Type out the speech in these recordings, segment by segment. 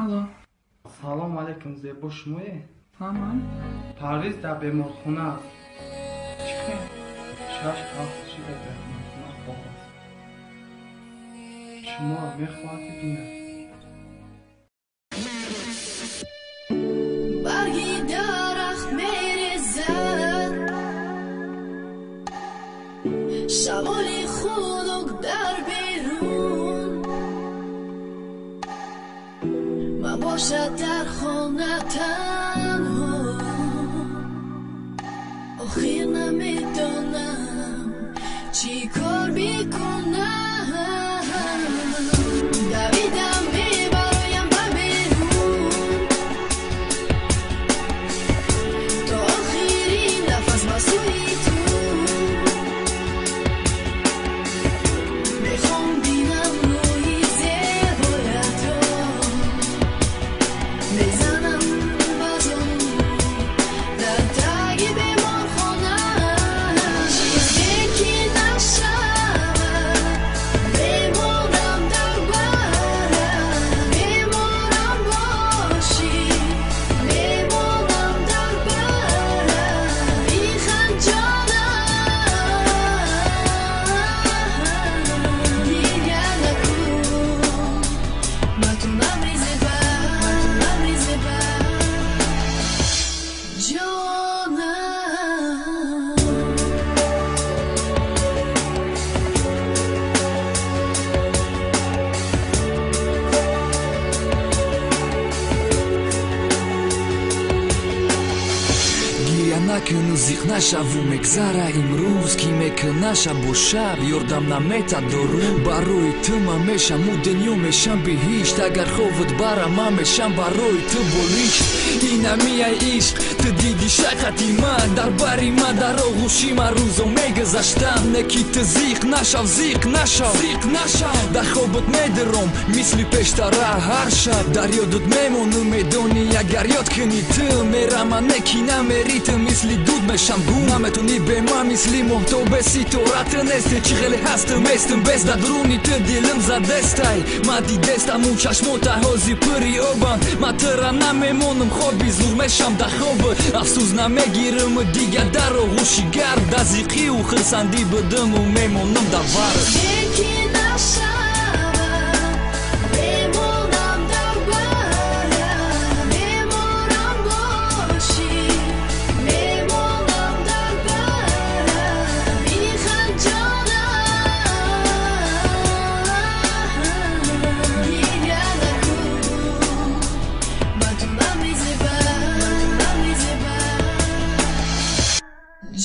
Алло. Салом алейкум, зебо шумое? Ҳа, ман. Парвиз дар беморхона аст. Чӣ хел? 6 ҳафта шид дар беморхона хоб аст. Шуморо мехоҳад ки бинад. Барги дарахт мерезад, шамоли хунук дар берун, ман бошад дар хона танҳо, охир намедонам чӣ кор бикунам. Давидам мебароям ба берун, то охирин нафас ба сӯи ту. Мехом бинам рӯи зебоятро, мезанам ба зону дар таги беморхона. Чизе ки нашавад, мемонам дар барат, мемонам бошӣ, мемонам дар барат, бихан ҷонам, гиря накун, ба ту намезеба, ба ту намезеба, ҷонам. Гиря накуну, зиқ нашаву, мегзара имрӯз, ки мекунаша бо шаб, ёрдам намета дору. Барои ту ман мешаму дунё мешам биҳишт, агар ховат бара ман мешам барои ту болишт. Инамияй ишқ, ту диди шайқати ман, дар бари ман, дар оғӯши ман рӯзо мегузаштам. Не ки ту зиқ нашав, зиқ нашав, зиқ нашав, дар хобат медиром мисли пештара ҳар шаб. Дар ёдат мемонум, медонӣ агар ёд кунӣ ту мерама, не ки намери ту мисли дуд мешам гум. Наметонӣ бе ман мисли моҳтобе ситора, ту нести чӣ хеле ҳастам местам бес, дар дуруни ту дилам задестай. Ман дидестаму чашмота ҳози пури обанд, ман тура намемонам, хоби зур мешам дар хобат. Афсӯс намегирам дигар дар оғӯши гарм, дар зиқию хурсандӣ будаму мемонам дар вард. Чизе ки нашавад, мемонам дар барат, мемонам бошӣ, мемонам дар барат, бихан ҷонам, гиря накун, ба ту намезеба, ба ту намезеба,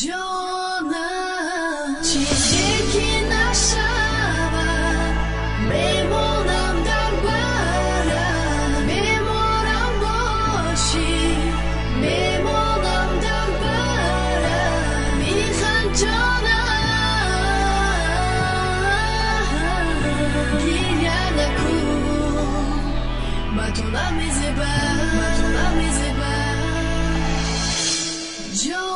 ҷонам. Чизе ки нашавад, мемонам дар барат, мемонам бошӣ, мемонам дар барат, бихан ҷонам, гиря накун, ба ту намезеба, ба ту намезеба, ҷонам.